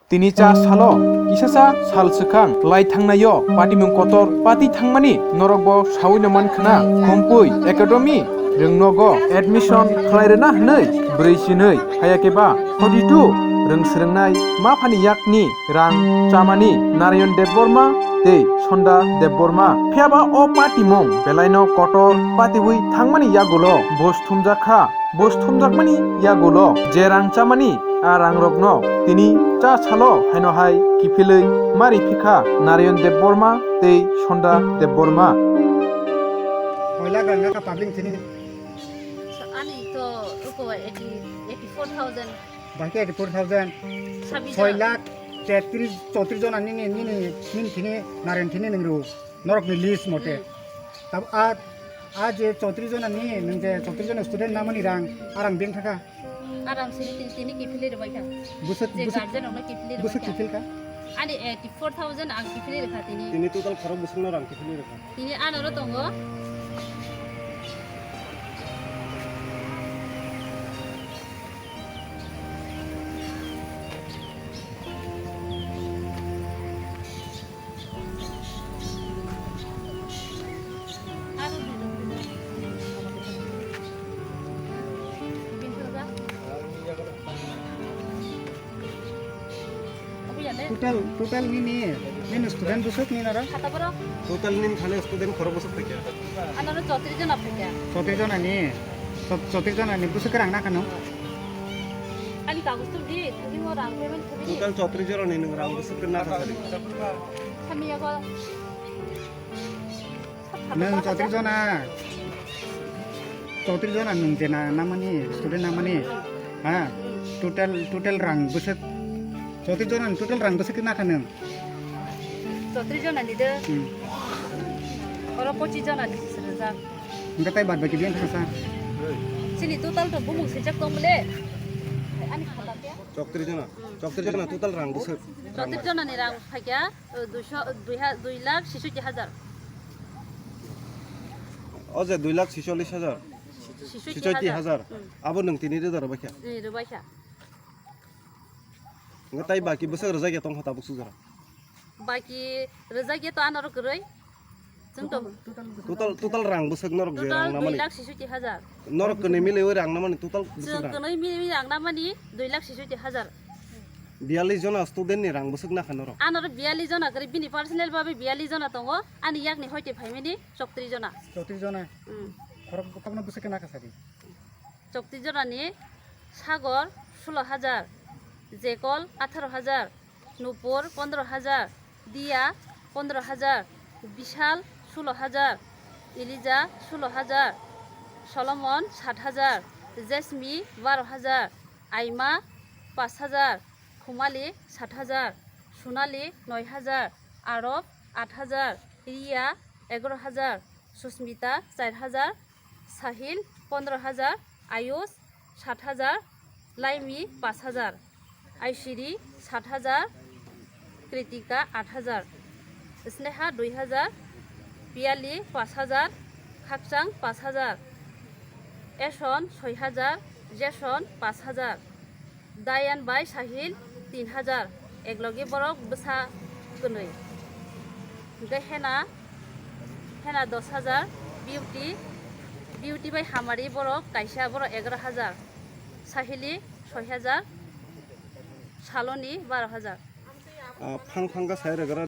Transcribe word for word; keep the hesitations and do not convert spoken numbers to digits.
Tini cha salo, kisasa sal swkang lai thangnaio patimung kotor pati thangmani norokbo saui no mankhna. Khumpui Academy rwngnogo admission khlai rwna hwnwi bwrwi sinwi, hayakeba forty two rwng swrwngnai maphani yakni rang chamani Narayan Debbarma tei Sonda Debbarma. Phiyaba o patimung belaino kotor patiui thangmani yagulo buj thumjakha. Buj thumjakmani yagulo je rang chamani, a rangrokno tini cha salo haino hai kiphilwi mari phikha Narayan Debbarma tei Sonda Debbarma. Koila ganga ka public tini. Ani to uko eighty, eighty four thousand. Bangke eighty four thousand. Sabi soi lakh tetris, chotris jona nini, nini, nini tini Narayan tini ningru. Norokni list mote. Hmm. Tab a, a je chotris jona ni, nung je chotris jona student namani rang, arang beng thaka. Arang sini tini, tini kiphilwi rwbaikha. Busuk, je busuk, guardian rokno kiphilwi busuk rwbaikha. Kiphilkha? Ani eighty four thousand ang kiphilwi rwkha tini. Tini total khorok busukno rang kiphilwi rwkha. Tini anoro tongo. Total, total nini, nini student busuk ni nara? Total nini thani student khorok busuk phaikha? Anoro chotri jona phaikha. Chotri jona ni? Chot-, chotri jona ni busuk rang na khano? Ani kagus tu di, thani mo rang payment thani. Total chotri jona ni nung rang busuk na khasari. Thani ya ko. Nung chotri jona. Chotri jona nung je na, namani, student namani. Ha? Total, total rang busuk. Chotri jona, total rang busuk na khano? Chotri jona ni de. Hmm. Oro pochi jona ni sir jak. Enggak tai bad baki biang thangsa. Sini total to bumung sejak tong bole. Ani khata kya? Chotri jona. Chotri jona total rang busuk. Chotri jona ni rang phaikya, uh, dui so, dui ha, dui lakh sisoi hajar. O je dui lakh sisollis hajar. Sisoi hajar. Hmm. Abo nung tini rida rwbaikha. Ni rwbaikha. Enggak tai baki busuk rwjak ya tong hota busuk jora. Baki rwjak ya to anoro kwrwi. Chwng to total, total rang bwswk norok je rang namani. Total dui lakh sisoi hajar. Norok kwnwi milaiwi rang namani total bwswk rang. Chwng kwnwi milaiwi rang namani dui lakh sisoi hajar. Biyallis jona student ni rang bwswk nakha norok. Anoro biyallis jona kwrwi bini personal babe biyallis jona tongo. Ani yakni hoite phaimani chowtris jona. Chowtris jona. Hmm. Khorok bwkhakno bwswk khe nakha sadi. Chowtris jona ni Sagor sulo hajar, Jekol atharo hajar, Nupur pondro hajar, Dia pondro hajar, Bishal sulo hajar, Elija sulo hajar, Solomon sat hajar, Jesmi baro hajar, Aima pash hajar, Khumali sat hajar, Sunali noi hajar, Arob at hajar, Ria egaro hajar, Susmita char hajar, Sahil pondro hajar, Ayush sat hajar, Laimi pash hajar, Aishiri sat hajar, Kritika at hajar, Sneha dui hajar, Piyali pash hajar, Khakchang pash hajar, Eson soi hajar, Jason pash hajar. Dayan bai Sahil tin hajar, eklogi borok bwsa kwnwi. Hwnkhe Hena, Hena dos hajar, Beauty, Beauty bai Hamari borok kaisa, borok egaro hajar, Sahili soi hajar, Saloni baro hajar. Ah, phang phang kha sai rwgwra